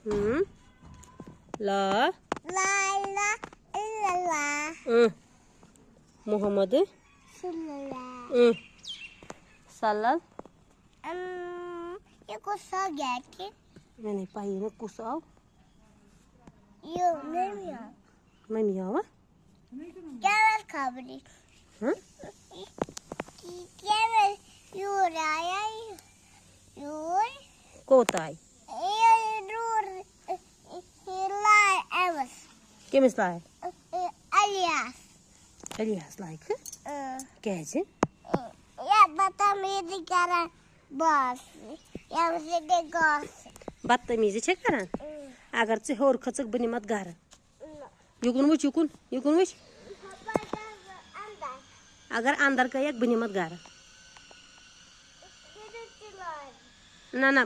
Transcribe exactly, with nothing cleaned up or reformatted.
ہم۔ لا۔ لا اله الا الله. اۭں۔ محمد۔ صلى الله. اۭں۔ صلی۔ أم، یہ کُس آو گرِ؟ مےٚ نے پَیی نہٕ کُس آو۔ یہ ممی آو. مٔمی آوا؟ کیٛاہ خبرِ؟ ہہ؟ کیٛاہ یور آیا؟ یور. کوٚت آیہِ؟ یہ ڈور، یہ لائے ایوس. کٔمِس لایہِ؟ الیاس. الیاس لایہِ کھہٕ؟ اۭں. کیٛازِ؟ یا بدتمیزی کران باس. یا سۭتۍ گاس. بدتمیٖزی چھے کران؟ اگر ژٕ ہیوٚر کھٔژٕکھ، بہٕ نِمَتھ گرٕ۔ یُکُن وٕچھ، یُکُن، یُکُن وٕچھ۔ اگر اندر گٔیَکھ، بہٕ نِمَتھ گرٕ۔ نہ، نہ،